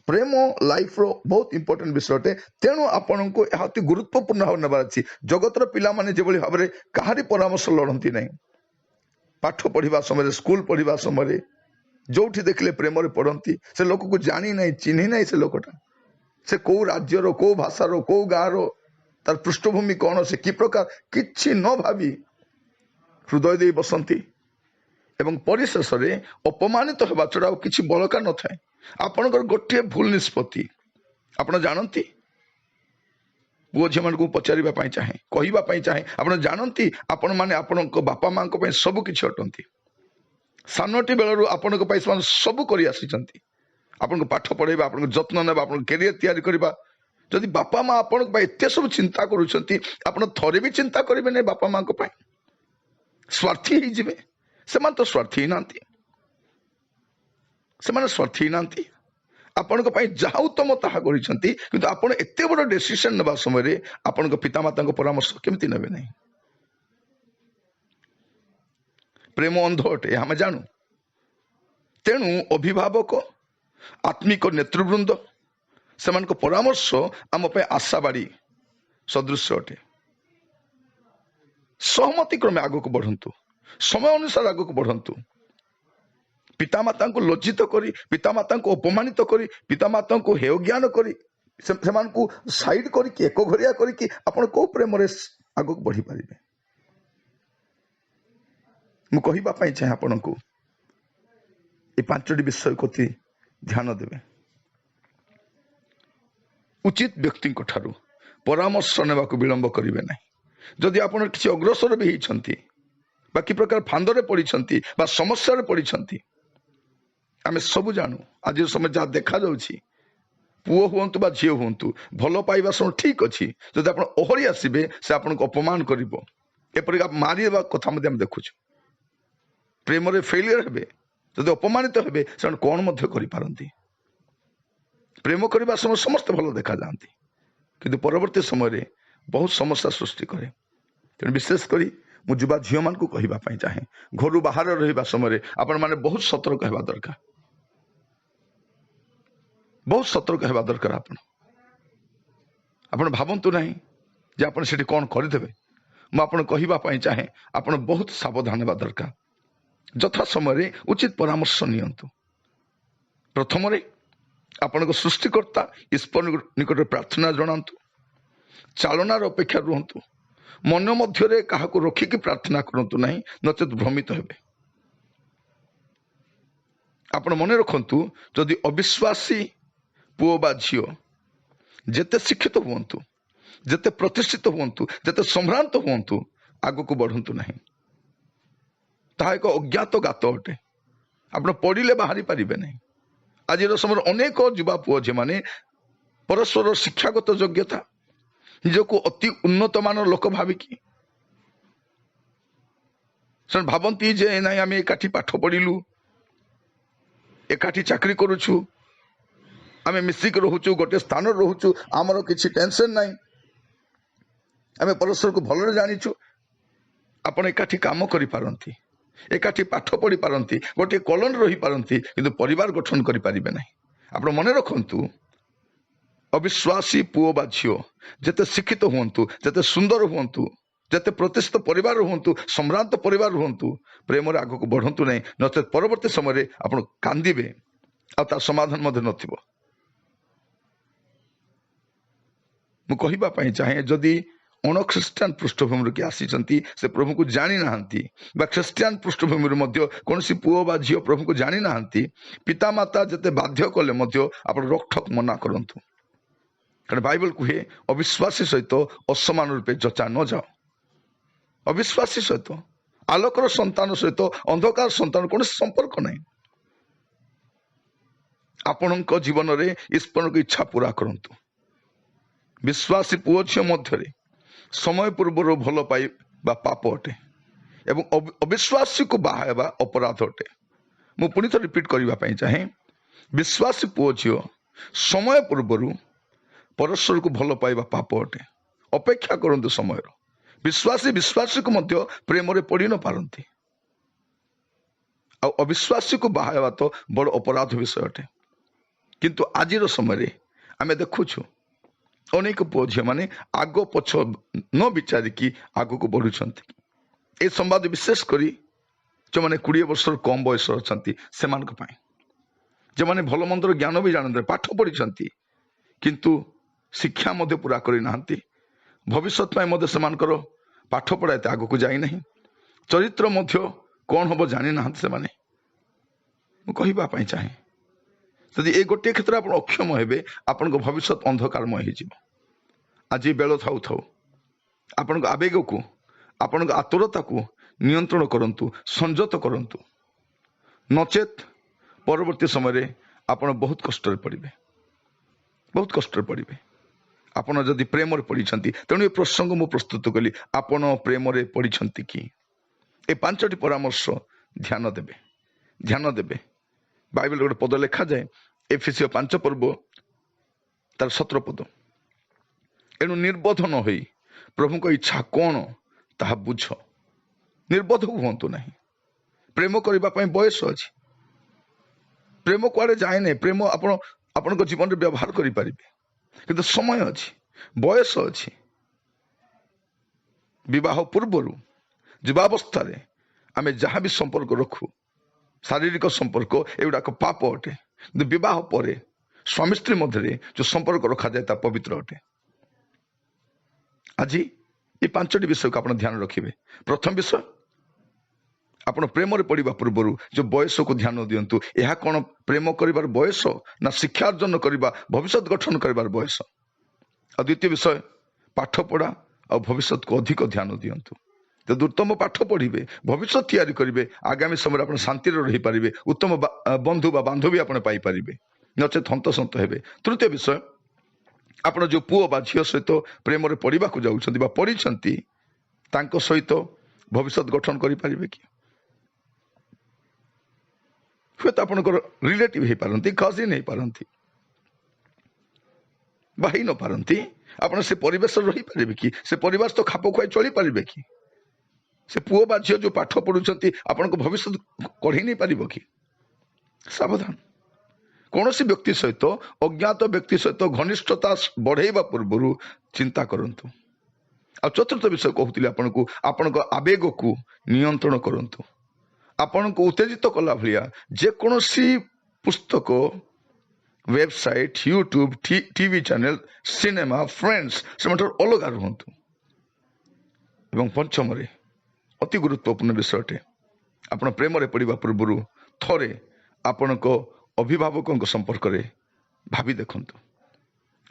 ପ୍ରେମ ଲାଇଫର ବହୁତ ଇମ୍ପୋର୍ଟାଣ୍ଟ ବିଷୟ ଅଟେ। ତେଣୁ ଆପଣଙ୍କୁ ଏହା ଅତି ଗୁରୁତ୍ୱପୂର୍ଣ୍ଣ ଭାବରେ ନେବାର ଅଛି। ଜଗତର ପିଲାମାନେ ଯେଭଳି ଭାବରେ କାହାରି ପରାମର୍ଶ ଲଢ଼ନ୍ତି ନାହିଁ, ପାଠ ପଢ଼ିବା ସମୟରେ, ସ୍କୁଲ ପଢ଼ିବା ସମୟରେ, ଯୋଉଠି ଦେଖିଲେ ପ୍ରେମରେ ପଡ଼ନ୍ତି, ସେ ଲୋକକୁ ଜାଣି ନାହିଁ, ଚିହ୍ନି ନାହିଁ ସେ ଲୋକଟା, ସେ କୋଉ ରାଜ୍ୟର, କୋଉ ଭାଷାର, କୋଉ ଗାଁର, ତାର ପୃଷ୍ଠଭୂମି କ'ଣ, ସେ କି ପ୍ରକାର, କିଛି ନ ଭାବି ହୃଦୟ ଦେଇ ବସନ୍ତି ଏବଂ ପରିଶେଷରେ ଅପମାନିତ ହେବା ଛଡ଼ା ଆଉ କିଛି ବଳକା ନଥାଏ। ଆପଣଙ୍କର ଗୋଟିଏ ଭୁଲ ନିଷ୍ପତ୍ତି ଆପଣ ଜାଣନ୍ତି, ପୁଅ ଝିଅମାନଙ୍କୁ ପଚାରିବା ପାଇଁ ଚାହେଁ, କହିବା ପାଇଁ ଚାହେଁ, ଆପଣ ଜାଣନ୍ତି ଆପଣମାନେ ଆପଣଙ୍କ ବାପା ମାଆଙ୍କ ପାଇଁ ସବୁ କିଛି ଅଟନ୍ତି। ସାନଟି ବେଳରୁ ଆପଣଙ୍କ ପାଇଁ ସେମାନେ ସବୁ କରି ଆସିଛନ୍ତି। ଆପଣଙ୍କୁ ପାଠ ପଢ଼ାଇବା, ଆପଣଙ୍କ ଯତ୍ନ ନେବା, ଆପଣଙ୍କ କ୍ୟାରିୟର ତିଆରି କରିବା। ଯଦି ବାପା ମା ଆପଣଙ୍କ ପାଇଁ ଏତେ ସବୁ ଚିନ୍ତା କରୁଛନ୍ତି, ଆପଣ ଥରେ ବି ଚିନ୍ତା କରିବେ ନାହିଁ ବାପା ମାଆଙ୍କ ପାଇଁ? ସ୍ୱାର୍ଥୀ ହେଇଯିବେ। ସେମାନେ ତ ସ୍ୱାର୍ଥୀ ହେଇନାହାନ୍ତି, ସେମାନେ ସ୍ୱାର୍ଥୀ ହେଇନାହାନ୍ତି। ଆପଣଙ୍କ ପାଇଁ ଯାହା ଉତ୍ତମ ତାହା କରିଛନ୍ତି। କିନ୍ତୁ ଆପଣ ଏତେ ବଡ଼ ଡିସିସନ୍ ନେବା ସମୟରେ ଆପଣଙ୍କ ପିତାମାତାଙ୍କ ପରାମର୍ଶ କେମିତି ନେବେ ନାହିଁ? ପ୍ରେମ ଅନ୍ଧ ଅଟେ, ଆମେ ଜାଣୁ। ତେଣୁ ଅଭିଭାବକ, ଆତ୍ମିକ ନେତୃବୃନ୍ଦ, ସେମାନଙ୍କ ପରାମର୍ଶ ଆମ ପାଇଁ ଆଶାବାଡ଼ି ସଦୃଶ୍ୟ ଅଟେ। ସହମତି କ୍ରମେ ଆଗକୁ ବଢ଼ନ୍ତୁ, ସମୟ ଅନୁସାରେ ଆଗକୁ ବଢ଼ନ୍ତୁ। ପିତାମାତାଙ୍କୁ ଲଜ୍ଜିତ କରି, ପିତାମାତାଙ୍କୁ ଅପମାନିତ କରି, ପିତାମାତାଙ୍କୁ ହେୟଜ୍ଞାନ କରି, ସେମାନଙ୍କୁ ସାଇଡ୍ କରିକି, ଏକଘରିଆ କରିକି ଆପଣ କୋଉ ପ୍ରେମରେ ଆଗକୁ ବଢ଼ିପାରିବେ? ମୁଁ କହିବା ପାଇଁ ଚାହେଁ ଆପଣଙ୍କୁ ଏ ପାଞ୍ଚଟି ବିଷୟ ପ୍ରତି ଧ୍ୟାନ ଦେବେ। ଉଚିତ ବ୍ୟକ୍ତିଙ୍କ ଠାରୁ ପରାମର୍ଶ ନେବାକୁ ବିଳମ୍ବ କରିବେ ନାହିଁ। ଯଦି ଆପଣ କିଛି ଅଗ୍ରସର ବି ହେଇଛନ୍ତି ବା କି ପ୍ରକାର ଫାନ୍ଦରେ ପଡ଼ିଛନ୍ତି ବା ସମସ୍ୟାରେ ପଡ଼ିଛନ୍ତି, ଆମେ ସବୁ ଜାଣୁ ଆଜିର ସମୟ ଯାହା ଦେଖାଯାଉଛି, ପୁଅ ହୁଅନ୍ତୁ ବା ଝିଅ ହୁଅନ୍ତୁ, ଭଲ ପାଇବା ସମୟ ଠିକ୍ ଅଛି, ଯଦି ଆପଣ ଓହରି ଆସିବେ ସେ ଆପଣଙ୍କୁ ଅପମାନ କରିବ, ଏପରିକି ମାରିବା କଥା ମଧ୍ୟ ଆମେ ଦେଖୁଛୁ। ପ୍ରେମରେ ଫେଲିୟର ହେବେ, ଯଦି ଅପମାନିତ ହେବେ, ସେମାନେ କ'ଣ ମଧ୍ୟ କରିପାରନ୍ତି। ପ୍ରେମ କରିବା ସମୟ ସମସ୍ତେ ଭଲ ଦେଖାଯାଆନ୍ତି, କିନ୍ତୁ ପରବର୍ତ୍ତୀ ସମୟରେ ବହୁତ ସମସ୍ୟା ସୃଷ୍ଟି କରେ। ତେଣୁ ବିଶେଷ କରି ମୁଁ ଯୁବା ଝିଅମାନଙ୍କୁ କହିବା ପାଇଁ ଚାହେଁ, ଘରୁ ବାହାରେ ରହିବା ସମୟରେ ଆପଣମାନେ ବହୁତ ସତର୍କ ହେବା ଦରକାର, ବହୁତ ସତର୍କ ହେବା ଦରକାର। ଆପଣ ଭାବନ୍ତୁ ନାହିଁ ଯେ ଆପଣ ସେଠି କ'ଣ କରିଦେବେ। ମୁଁ ଆପଣ କହିବା ପାଇଁ ଚାହେଁ, ଆପଣ ବହୁତ ସାବଧାନ ହେବା ଦରକାର। ଯଥା ସମୟରେ ଉଚିତ ପରାମର୍ଶ ନିଅନ୍ତୁ। ପ୍ରଥମରେ ଆପଣଙ୍କ ସୃଷ୍ଟିକର୍ତ୍ତା ଈଶ୍ୱର ନିକଟରେ ପ୍ରାର୍ଥନା ଜଣାନ୍ତୁ। ଚାଳନାର ଅପେକ୍ଷା ରୁହନ୍ତୁ। ମନ ମଧ୍ୟରେ କାହାକୁ ରଖିକି ପ୍ରାର୍ଥନା କରନ୍ତୁ ନାହିଁ, ନଚେତ ଭ୍ରମିତ ହେବେ। ଆପଣ ମନେ ରଖନ୍ତୁ, ଯଦି ଅବିଶ୍ୱାସୀ ପୁଅ ବା ଝିଅ ଯେତେ ଶିକ୍ଷିତ ହୁଅନ୍ତୁ, ଯେତେ ପ୍ରତିଷ୍ଠିତ ହୁଅନ୍ତୁ, ଯେତେ ସମ୍ଭ୍ରାନ୍ତ ହୁଅନ୍ତୁ, ଆଗକୁ ବଢ଼ନ୍ତୁ ନାହିଁ। ତାହା ଏକ ଅଜ୍ଞାତ ଗାତ ଅଟେ। ଆପଣ ପଡ଼ିଲେ ବାହାରି ପାରିବେ ନାହିଁ। ଆଜିର ସମୟରେ ଅନେକ ଯୁବା ପୁଅ ଝିଅମାନେ ପରସ୍ପର ଶିକ୍ଷାଗତ ଯୋଗ୍ୟତା, ନିଜକୁ ଅତି ଉନ୍ନତମାନର ଲୋକ ଭାବିକି ସେମାନେ ଭାବନ୍ତି ଯେ ନାଇଁ, ଆମେ ଏକାଠି ପାଠ ପଢ଼ିଲୁ, ଏକାଠି ଚାକିରି କରୁଛୁ, ଆମେ ମିଶିକି ରହୁଛୁ, ଗୋଟେ ସ୍ଥାନରେ ରହୁଛୁ, ଆମର କିଛି ଟେନସନ୍ ନାହିଁ, ଆମେ ପରସ୍ପରକୁ ଭଲରେ ଜାଣିଛୁ। ଆପଣ ଏକାଠି କାମ କରିପାରନ୍ତି, ଏକାଠି ପାଠ ପଢ଼ିପାରନ୍ତି, ଗୋଟିଏ କଲୋନୀ ରହିପାରନ୍ତି, କିନ୍ତୁ ପରିବାର ଗଠନ କରିପାରିବେ ନାହିଁ। ଆପଣ ମନେ ରଖନ୍ତୁ, ଅବିଶ୍ୱାସୀ ପୁଅ ବା ଝିଅ ଯେତେ ଶିକ୍ଷିତ ହୁଅନ୍ତୁ, ଯେତେ ସୁନ୍ଦର ହୁଅନ୍ତୁ, ଯେତେ ପ୍ରତିଷ୍ଠିତ ପରିବାର ହୁଅନ୍ତୁ, ସମ୍ଭ୍ରାନ୍ତ ପରିବାର ହୁଅନ୍ତୁ, ପ୍ରେମରେ ଆଗକୁ ବଢ଼ନ୍ତୁ ନାହିଁ। ନଚେତ୍ ପରବର୍ତ୍ତୀ ସମୟରେ ଆପଣ କାନ୍ଦିବେ ଆଉ ତାର ସମାଧାନ ମଧ୍ୟ ନଥିବ। ମୁଁ କହିବା ପାଇଁ ଚାହେଁ, ଯଦି ଅଣ ଖ୍ରୀଷ୍ଟିଆନ ପୃଷ୍ଠଭୂମିରୁ କିଏ ଆସିଛନ୍ତି, ସେ ପ୍ରଭୁଙ୍କୁ ଜାଣିନାହାନ୍ତି, ବା ଖ୍ରୀଷ୍ଟିଆନ ପୃଷ୍ଠଭୂମିରୁ ମଧ୍ୟ କୌଣସି ପୁଅ ବା ଝିଅ ପ୍ରଭୁଙ୍କୁ ଜାଣିନାହାନ୍ତି, ପିତାମାତା ଯେତେ ବାଧ୍ୟ କଲେ ମଧ୍ୟ ଆପଣ ରୋକଠୋକ ମନା କରନ୍ତୁ। କାରଣ ବାଇବଲ କୁହେ, ଅବିଶ୍ୱାସୀ ସହିତ ଅସମାନ ରୂପେ ଯଚା ନ ଯାଅ। ଅବିଶ୍ୱାସୀ ସହିତ, ଆଲୋକର ସନ୍ତାନ ସହିତ ଅନ୍ଧକାର ସନ୍ତାନ କୌଣସି ସମ୍ପର୍କ ନାହିଁ। ଆପଣଙ୍କ ଜୀବନରେ ଈଶ୍ୱରଙ୍କ ଇଚ୍ଛା ପୁରା କରନ୍ତୁ। ବିଶ୍ୱାସୀ ପୁଅ ଝିଅ ମଧ୍ୟରେ ସମୟ ପୂର୍ବରୁ ଭଲ ପାଇବା ପାପ ଅଟେ ଏବଂ ଅବିଶ୍ୱାସୀକୁ ବାହା ହେବା ଅପରାଧ ଅଟେ। ମୁଁ ପୁଣି ଥରେ ରିପିଟ୍ କରିବା ପାଇଁ ଚାହେଁ, ବିଶ୍ୱାସୀ ପୁଅ ଝିଅ ସମୟ ପୂର୍ବରୁ ପରସ୍ପରକୁ ଭଲ ପାଇବା ପାପ ଅଟେ। ଅପେକ୍ଷା କରନ୍ତୁ ସମୟର। ବିଶ୍ୱାସୀ ବିଶ୍ୱାସୀକୁ ମଧ୍ୟ ପ୍ରେମରେ ପଡ଼ି ନ ପାରନ୍ତି, ଆଉ ଅବିଶ୍ୱାସୀକୁ ବାହା ହେବା ତ ବଡ଼ ଅପରାଧ ବିଷୟ ଅଟେ। କିନ୍ତୁ ଆଜିର ସମୟରେ ଆମେ ଦେଖୁଛୁ ଅନେକ ପୁଅ ଝିଅମାନେ ଆଗ ପଛ ନ ବିଚାରିକି ଆଗକୁ ବଢ଼ୁଛନ୍ତି। ଏ ସମ୍ବାଦ ବିଶେଷ କରି ଯେଉଁମାନେ 20 ବର୍ଷରୁ କମ୍ ବୟସର ଅଛନ୍ତି ସେମାନଙ୍କ ପାଇଁ, ଯେଉଁମାନେ ଭଲ ମନ୍ଦର ଜ୍ଞାନ ବି ଜାଣନ୍ତି, ପାଠ ପଢ଼ିଛନ୍ତି କିନ୍ତୁ ଶିକ୍ଷା ମଧ୍ୟ ପୁରା କରିନାହାନ୍ତି, ଭବିଷ୍ୟତ ପାଇଁ ମଧ୍ୟ ସେମାନଙ୍କର ପାଠପଢ଼ା ଏତେ ଆଗକୁ ଯାଇନାହିଁ, ଚରିତ୍ର ମଧ୍ୟ କ'ଣ ହେବ ଜାଣିନାହାନ୍ତି ସେମାନେ। ମୁଁ କହିବା ପାଇଁ ଚାହେଁ, ଯଦି ଏ ଗୋଟିଏ କ୍ଷେତ୍ରରେ ଆପଣ ଅକ୍ଷମ ହେବେ, ଆପଣଙ୍କ ଭବିଷ୍ୟତ ଅନ୍ଧକାରମୟ ହେଇଯିବ। ଆଜି ବେଳ ଥାଉ ଥାଉ ଆପଣଙ୍କ ଆବେଗକୁ, ଆପଣଙ୍କ ଆତୁରତାକୁ ନିୟନ୍ତ୍ରଣ କରନ୍ତୁ, ସଂଯତ କରନ୍ତୁ, ନଚେତ୍ ପରବର୍ତ୍ତୀ ସମୟରେ ଆପଣ ବହୁତ କଷ୍ଟରେ ପଡ଼ିବେ, ବହୁତ କଷ୍ଟରେ ପଡ଼ିବେ। ଆପଣ ଯଦି ପ୍ରେମରେ ପଡ଼ିଛନ୍ତି, ତେଣୁ ଏ ପ୍ରସଙ୍ଗ ମୁଁ ପ୍ରସ୍ତୁତ କଲି, ଆପଣ ପ୍ରେମରେ ପଡ଼ିଛନ୍ତି କି? ଏ 5ଟି ପରାମର୍ଶ ଧ୍ୟାନ ଦେବେ, ଧ୍ୟାନ ଦେବେ। ବାଇବେଲରେ ଗୋଟେ ପଦ ଲେଖାଯାଏ, ଏଫିସୀୟ 5 ପର୍ବ ତାର 17 ପଦ, ଏଣୁ ନିର୍ବୋଧ ନ ହୋଇ ପ୍ରଭୁଙ୍କ ଇଚ୍ଛା କ'ଣ ତାହା ବୁଝ। ନିର୍ବୋଧ ହୁଅନ୍ତୁ ନାହିଁ। ପ୍ରେମ କରିବା ପାଇଁ ବୟସ ଅଛି। ପ୍ରେମ କୁଆଡ଼େ ଯାଏ ନାହିଁ। ପ୍ରେମ ଆପଣ ଆପଣଙ୍କ ଜୀବନରେ ବ୍ୟବହାର କରିପାରିବେ, କିନ୍ତୁ ସମୟ ଅଛି, ବୟସ ଅଛି। ବିବାହ ପୂର୍ବରୁ ଯୁବାବସ୍ଥାରେ ଆମେ ଯାହା ବି ସମ୍ପର୍କ ରଖୁ, ଶାରୀରିକ ସମ୍ପର୍କ, ଏଗୁଡ଼ାକ ପାପ ଅଟେ। କିନ୍ତୁ ବିବାହ ପରେ ସ୍ୱାମୀ ସ୍ତ୍ରୀ ମଧ୍ୟରେ ଯେଉଁ ସମ୍ପର୍କ ରଖାଯାଏ ତାହା ପବିତ୍ର ଅଟେ। ଆଜି ଏ 5ଟି ବିଷୟକୁ ଆପଣ ଧ୍ୟାନ ରଖିବେ। ପ୍ରଥମ ବିଷୟ, ଆପଣ ପ୍ରେମରେ ପଡ଼ିବା ପୂର୍ବରୁ ଯେଉଁ ବୟସକୁ ଧ୍ୟାନ ଦିଅନ୍ତୁ। ଏହା କ'ଣ ପ୍ରେମ କରିବାର ବୟସ ନା ଶିକ୍ଷା ଅର୍ଜନ କରିବା, ଭବିଷ୍ୟତ ଗଠନ କରିବାର ବୟସ? ଆଉ ଦ୍ୱିତୀୟ ବିଷୟ, ପାଠପଢ଼ା ଆଉ ଭବିଷ୍ୟତକୁ ଅଧିକ ଧ୍ୟାନ ଦିଅନ୍ତୁ। ଯଦି ଉତ୍ତମ ପାଠ ପଢ଼ିବେ, ଭବିଷ୍ୟତ ତିଆରି କରିବେ, ଆଗାମୀ ସମୟରେ ଆପଣ ଶାନ୍ତିରେ ରହିପାରିବେ, ଉତ୍ତମ ବନ୍ଧୁ ବା ବାନ୍ଧବୀ ଆପଣ ପାଇପାରିବେ, ନଚେତ୍ ହନ୍ତସନ୍ତ ହେବେ। ତୃତୀୟ ବିଷୟ, ଆପଣ ଯେଉଁ ପୁଅ ବା ଝିଅ ସହିତ ପ୍ରେମରେ ପଡ଼ିବାକୁ ଯାଉଛନ୍ତି ବା ପଡ଼ିଛନ୍ତି, ତାଙ୍କ ସହିତ ଭବିଷ୍ୟତ ଗଠନ କରିପାରିବେ କି? ହୁଏତ ଆପଣଙ୍କର ରିଲେଟିଭ୍ ହେଇପାରନ୍ତି, କଜିନ୍ ହେଇପାରନ୍ତି ବା ହେଇ ନପାରନ୍ତି। ଆପଣ ସେ ପରିବେଶରେ ରହିପାରିବେ କି? ସେ ପରିବାର ତ ଖାପ ଖୁଆଇ ଚଳିପାରିବେ କି? ସେ ପୁଅ ବା ଝିଅ ଯେଉଁ ପାଠ ପଢ଼ୁଛନ୍ତି ଆପଣଙ୍କ ଭବିଷ୍ୟତ କଢ଼େଇ ନେଇପାରିବ କି? ସାବଧାନ। କୌଣସି ବ୍ୟକ୍ତି ସହିତ, ଅଜ୍ଞାତ ବ୍ୟକ୍ତି ସହିତ ଘନିଷ୍ଠତା ବଢ଼େଇବା ପୂର୍ବରୁ ଚିନ୍ତା କରନ୍ତୁ। ଆଉ ଚତୁର୍ଥ ବିଷୟ କହୁଥିଲି ଆପଣଙ୍କୁ, ଆପଣଙ୍କ ଆବେଗକୁ ନିୟନ୍ତ୍ରଣ କରନ୍ତୁ। ଆପଣଙ୍କୁ ଉତ୍ତେଜିତ କଲା ଭଳିଆ ଯେକୌଣସି ପୁସ୍ତକ, website, YouTube, TV channel, cinema, friends, ସେମାନଙ୍କଠାରୁ ଅଲଗା ରୁହନ୍ତୁ। ଏବଂ ପଞ୍ଚମରେ ଅତି ଗୁରୁତ୍ୱପୂର୍ଣ୍ଣ ବିଷୟଟେ, ଆପଣ ପ୍ରେମରେ ପଡ଼ିବା ପୂର୍ବରୁ ଥରେ ଆପଣଙ୍କ ଅଭିଭାବକଙ୍କ ସମ୍ପର୍କରେ ଭାବି ଦେଖନ୍ତୁ।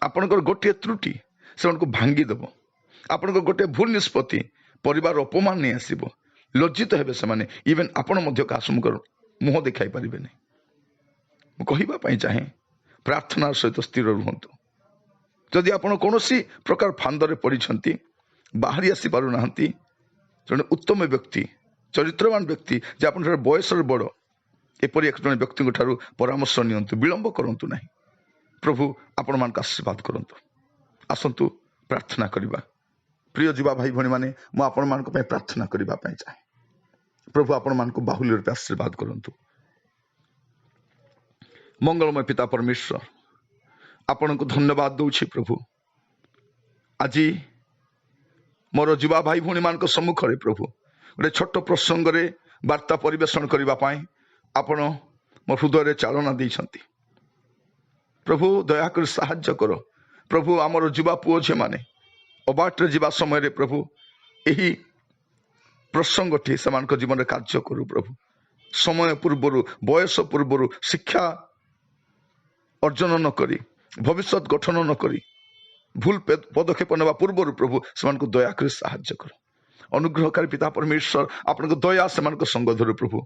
ଆପଣଙ୍କର ଗୋଟିଏ ତ୍ରୁଟି ସେମାନଙ୍କୁ ଭାଙ୍ଗିଦେବ। ଆପଣଙ୍କ ଗୋଟିଏ ଭୁଲ ନିଷ୍ପତ୍ତି ପରିବାର ଅପମାନ ନେଇ ଆସିବ। ଲଜ୍ଜିତ ହେବେ ସେମାନେ। ଇଭେନ୍ ଆପଣ ମଧ୍ୟ କାହା ସମ୍ମୁଖରେ ମୁହଁ ଦେଖାଇ ପାରିବେନି। ମୁଁ କହିବା ପାଇଁ ଚାହେଁ, ପ୍ରାର୍ଥନାର ସହିତ ସ୍ଥିର ରୁହନ୍ତୁ। ଯଦି ଆପଣ କୌଣସି ପ୍ରକାର ଫାନ୍ଦରେ ପଡ଼ିଛନ୍ତି, ବାହାରି ଆସିପାରୁନାହାନ୍ତି, ଜଣେ ଉତ୍ତମ ବ୍ୟକ୍ତି, ଚରିତ୍ରବାନ ବ୍ୟକ୍ତି, ଯେ ଆପଣଙ୍କଠାରୁ ବୟସରେ ବଡ଼, ଏପରି ଏକ ଜଣେ ବ୍ୟକ୍ତିଙ୍କ ଠାରୁ ପରାମର୍ଶ ନିଅନ୍ତୁ। ବିଳମ୍ବ କରନ୍ତୁ ନାହିଁ। ପ୍ରଭୁ ଆପଣମାନଙ୍କୁ ଆଶୀର୍ବାଦ କରନ୍ତୁ। ଆସନ୍ତୁ ପ୍ରାର୍ଥନା କରିବା। ପ୍ରିୟ ଯୁବା ଭାଇ ଭଉଣୀମାନେ, ମୁଁ ଆପଣମାନଙ୍କ ପାଇଁ ପ୍ରାର୍ଥନା କରିବା ପାଇଁ ଚାହେଁ। ପ୍ରଭୁ ଆପଣମାନଙ୍କୁ ବାହୁଲ୍ୟ ରୂପେ ଆଶୀର୍ବାଦ କରନ୍ତୁ। ମଙ୍ଗଳମୟ ପିତା ପରମେଶ୍ୱର, ଆପଣଙ୍କୁ ଧନ୍ୟବାଦ ଦେଉଛି ପ୍ରଭୁ। ଆଜି ମୋର ଯୁବା ଭାଇ ଭଉଣୀମାନଙ୍କ ସମ୍ମୁଖରେ ପ୍ରଭୁ ଗୋଟେ ଛୋଟ ପ୍ରସଙ୍ଗରେ ବାର୍ତ୍ତା ପରିବେଷଣ କରିବା ପାଇଁ ଆପଣ ମୋ ହୃଦୟରେ ଚାଳନା ଦେଇଛନ୍ତି। ପ୍ରଭୁ, ଦୟାକରି ସାହାଯ୍ୟ କର। ପ୍ରଭୁ, ଆମର ଯୁବା ପୁଅ ଝିଅମାନେ ଅବାଟରେ ଯିବା ସମୟରେ ପ୍ରଭୁ ଏହି ପ୍ରସଙ୍ଗଟି ସେମାନଙ୍କ ଜୀବନରେ କାର୍ଯ୍ୟ କରୁ। ପ୍ରଭୁ, ସମୟ ପୂର୍ବରୁ, ବୟସ ପୂର୍ବରୁ ଶିକ୍ଷା ଅର୍ଜନ ନ କରି, ଭବିଷ୍ୟତ ଗଠନ ନ କରି ଭୁଲ ପଦକ୍ଷେପ ନେବା ପୂର୍ବରୁ ପ୍ରଭୁ ସେମାନଙ୍କୁ ଦୟାକରି ସାହାଯ୍ୟ କର। ଅନୁଗ୍ରହକାରୀ ପିତା ପରମେଶ୍ୱର, ଆପଣଙ୍କ ଦୟା ସେମାନଙ୍କ ସଙ୍ଗ ଧରୁ ପ୍ରଭୁ।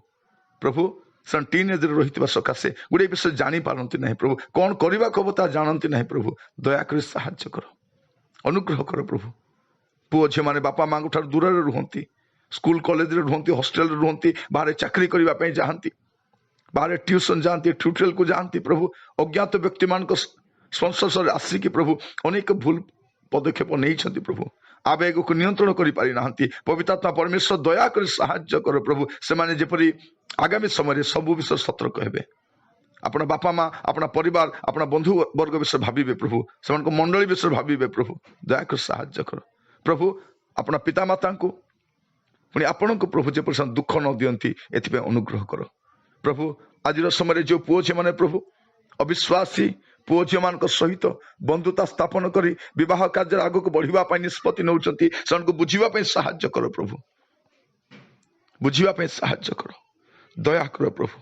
ପ୍ରଭୁ, ସେମାନେ ଟିନ୍ ଏଜ୍ରେ ରହିଥିବା ସକାଶେ ଗୁଡ଼ିଏ ବିଷୟ ଜାଣିପାରନ୍ତି ନାହିଁ ପ୍ରଭୁ। କ'ଣ କରିବାକୁ ହବ ତାହା ଜାଣନ୍ତି ନାହିଁ ପ୍ରଭୁ। ଦୟାକରି ସାହାଯ୍ୟ କର, ଅନୁଗ୍ରହ କର ପ୍ରଭୁ। ପୁଅ ଝିଅମାନେ ବାପା ମାଆଙ୍କ ଠାରୁ ଦୂରରେ ରୁହନ୍ତି, ସ୍କୁଲ କଲେଜରେ ରୁହନ୍ତି, ହଷ୍ଟେଲରେ ରୁହନ୍ତି, ବାହାରେ ଚାକିରି କରିବା ପାଇଁ ଯାଆନ୍ତି, ବାହାରେ ଟ୍ୟୁସନ୍ ଯାଆନ୍ତି, ଟ୍ୟୁଟୋରିଆଲକୁ ଯାଆନ୍ତି ପ୍ରଭୁ। ଅଜ୍ଞାତ ବ୍ୟକ୍ତିମାନଙ୍କ ସଂସ୍ପର୍ଶରେ ଆସିକି ପ୍ରଭୁ ଅନେକ ଭୁଲ ପଦକ୍ଷେପ ନେଇଛନ୍ତି ପ୍ରଭୁ। ଆବେଗକୁ ନିୟନ୍ତ୍ରଣ କରିପାରିନାହାନ୍ତି। ପବିତ୍ରାତ୍ମା ପରମେଶ୍ୱର, ଦୟାକରି ସାହାଯ୍ୟ କର ପ୍ରଭୁ। ସେମାନେ ଯେପରି ଆଗାମୀ ସମୟରେ ସବୁ ବିଷୟ ସତର୍କ ହେବେ। ଆପଣ ବାପା ମା, ଆପଣ ପରିବାର, ଆପଣ ବନ୍ଧୁ ବର୍ଗ ବିଷୟରେ ଭାବିବେ ପ୍ରଭୁ। ସେମାନଙ୍କ ମଣ୍ଡଳୀ ବିଷୟରେ ଭାବିବେ ପ୍ରଭୁ। ଦୟାକରି ସାହାଯ୍ୟ କର ପ୍ରଭୁ। ଆପଣ ପିତାମାତାଙ୍କୁ ପୁଣି ଆପଣଙ୍କୁ ପ୍ରଭୁ ଯେପରି ସେମାନେ ଦୁଃଖ ନ ଦିଅନ୍ତି, ଏଥିପାଇଁ ଅନୁଗ୍ରହ କର ପ୍ରଭୁ। ଆଜିର ସମୟରେ ଯେଉଁ ପୁଅ ଝିଅମାନେ ପ୍ରଭୁ ଅବିଶ୍ୱାସୀ ପୁଅ ଝିଅମାନଙ୍କ ସହିତ ବନ୍ଧୁତା ସ୍ଥାପନ କରି ବିବାହ କାର୍ଯ୍ୟରେ ଆଗକୁ ବଢ଼ିବା ପାଇଁ ନିଷ୍ପତ୍ତି ନେଉଛନ୍ତି, ସେମାନଙ୍କୁ ବୁଝିବା ପାଇଁ ସାହାଯ୍ୟ କର ପ୍ରଭୁ। ବୁଝିବା ପାଇଁ ସାହାଯ୍ୟ କର, ଦୟା କର ପ୍ରଭୁ,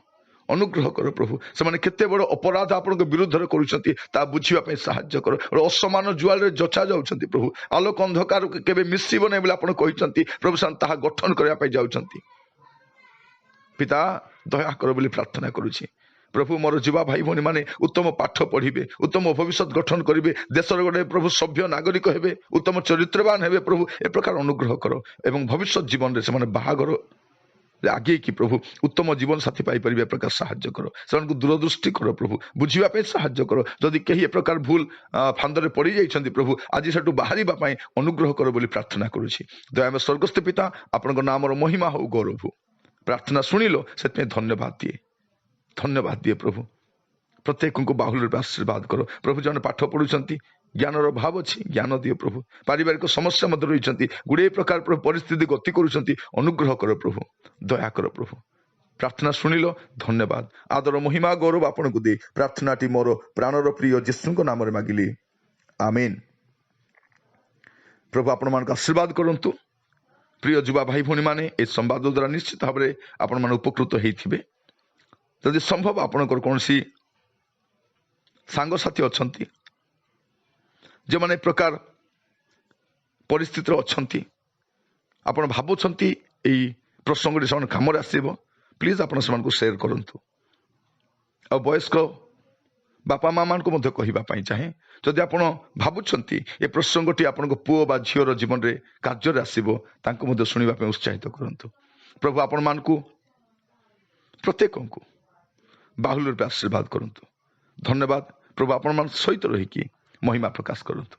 ଅନୁଗ୍ରହ କର ପ୍ରଭୁ। ସେମାନେ କେତେ ବଡ଼ ଅପରାଧ ଆପଣଙ୍କ ବିରୁଦ୍ଧରେ କରୁଛନ୍ତି ତାହା ବୁଝିବା ପାଇଁ ସାହାଯ୍ୟ କର। ଅସମାନ ଜୁଆଳରେ ଯଚା ଯାଉଛନ୍ତି ପ୍ରଭୁ। ଆଲୋକ ଅନ୍ଧକାର କେବେ ମିଶିବ ନାହିଁ ବୋଲି ଆପଣ କହିଛନ୍ତି ପ୍ରଭୁ। ସେମାନେ ତାହା ଗଠନ କରିବା ପାଇଁ ଯାଉଛନ୍ତି। ପିତା, ଦୟା କର ବୋଲି ପ୍ରାର୍ଥନା କରୁଛି ପ୍ରଭୁ। ମୋର ଯୁବା ଭାଇ ଭଉଣୀମାନେ ଉତ୍ତମ ପାଠ ପଢ଼ିବେ, ଉତ୍ତମ ଭବିଷ୍ୟତ ଗଠନ କରିବେ, ଦେଶର ଗୋଟେ ପ୍ରଭୁ ସଭ୍ୟ ନାଗରିକ ହେବେ, ଉତ୍ତମ ଚରିତ୍ରବାନ ହେବେ ପ୍ରଭୁ। ଏ ପ୍ରକାର ଅନୁଗ୍ରହ କର ଏବଂ ଭବିଷ୍ୟତ ଜୀବନରେ ସେମାନେ ବାହାଘର ଆଗେଇକି ପ୍ରଭୁ ଉତ୍ତମ ଜୀବନ ସାଥୀ ପାଇପାରିବେ, ଏ ପ୍ରକାର ସାହାଯ୍ୟ କର। ସେମାନଙ୍କୁ ଦୂରଦୃଷ୍ଟି କର ପ୍ରଭୁ, ବୁଝିବା ପାଇଁ ସାହାଯ୍ୟ କର। ଯଦି କେହି ଏ ପ୍ରକାର ଭୁଲ ଫାନ୍ଦରେ ପଡ଼ିଯାଇଛନ୍ତି ପ୍ରଭୁ, ଆଜି ସେଠୁ ବାହାରିବା ପାଇଁ ଅନୁଗ୍ରହ କର ବୋଲି ପ୍ରାର୍ଥନା କରୁଛି। ଦୟାମୟ ସ୍ୱର୍ଗସ୍ଥ ପିତା, ଆପଣଙ୍କ ନାମର ମହିମା ହଉ, ଗୌରବ ହଉ। ପ୍ରାର୍ଥନା ଶୁଣିଲ, ସେଥିପାଇଁ ଧନ୍ୟବାଦ ଦିଏ, ଧନ୍ୟବାଦ ଦିଏ ପ୍ରଭୁ। ପ୍ରତ୍ୟେକଙ୍କୁ ବାହୁଲ୍ୟ ରୂପେ ଆଶୀର୍ବାଦ କର ପ୍ରଭୁ। ଜଣେ ପାଠ ପଢ଼ୁଛନ୍ତି, ଜ୍ଞାନର ଅଭାବ ଅଛି, ଜ୍ଞାନ ଦିଅ ପ୍ରଭୁ। ପାରିବାରିକ ସମସ୍ୟା ମଧ୍ୟ ରହିଛନ୍ତି, ଗୁଡ଼ିଏ ପ୍ରକାର ପ୍ରଭୁ ପରିସ୍ଥିତି ଗତି କରୁଛନ୍ତି, ଅନୁଗ୍ରହ କର ପ୍ରଭୁ, ଦୟା କର ପ୍ରଭୁ। ପ୍ରାର୍ଥନା ଶୁଣିଲ, ଧନ୍ୟବାଦ। ଆଦର, ମହିମା, ଗୌରବ ଆପଣଙ୍କୁ ଦେଇ ପ୍ରାର୍ଥନାଟି ମୋର ପ୍ରାଣର ପ୍ରିୟ ଯୀଶୁଙ୍କ ନାମରେ ମାଗିଲି, ଆମେନ୍। ପ୍ରଭୁ ଆପଣମାନଙ୍କୁ ଆଶୀର୍ବାଦ କରନ୍ତୁ। ପ୍ରିୟ ଯୁବା ଭାଇ ଭଉଣୀମାନେ, ଏ ସମ୍ବାଦ ଦ୍ୱାରା ନିଶ୍ଚିତ ଭାବରେ ଆପଣମାନେ ଉପକୃତ ହେଇଥିବେ। ଯଦି ସମ୍ଭବ ଆପଣଙ୍କର କୌଣସି ସାଙ୍ଗସାଥି ଅଛନ୍ତି ଯେଉଁମାନେ ଏ ପ୍ରକାର ପରିସ୍ଥିତିରେ ଅଛନ୍ତି, ଆପଣ ଭାବୁଛନ୍ତି ଏଇ ପ୍ରସଙ୍ଗଟି ସେମାନଙ୍କ କାମରେ ଆସିବ, ପ୍ଲିଜ୍ ଆପଣ ସେମାନଙ୍କୁ ସେୟାର କରନ୍ତୁ। ଆଉ ବୟସ୍କ ବାପା ମାଆମାନଙ୍କୁ ମଧ୍ୟ କହିବା ପାଇଁ ଚାହେଁ, ଯଦି ଆପଣ ଭାବୁଛନ୍ତି ଏ ପ୍ରସଙ୍ଗଟି ଆପଣଙ୍କ ପୁଅ ବା ଝିଅର ଜୀବନରେ କାର୍ଯ୍ୟରେ ଆସିବ, ତାଙ୍କୁ ମଧ୍ୟ ଶୁଣିବା ପାଇଁ ଉତ୍ସାହିତ କରନ୍ତୁ। ପ୍ରଭୁ ଆପଣମାନଙ୍କୁ ପ୍ରତ୍ୟେକଙ୍କୁ ବାହୁଲ୍ୟ ରୂପେ ଆଶୀର୍ବାଦ କରନ୍ତୁ। ଧନ୍ୟବାଦ। ପ୍ରଭୁ ଆପଣମାନଙ୍କ ସହିତ ରହିକି ମହିମା ପ୍ରକାଶ କରନ୍ତୁ।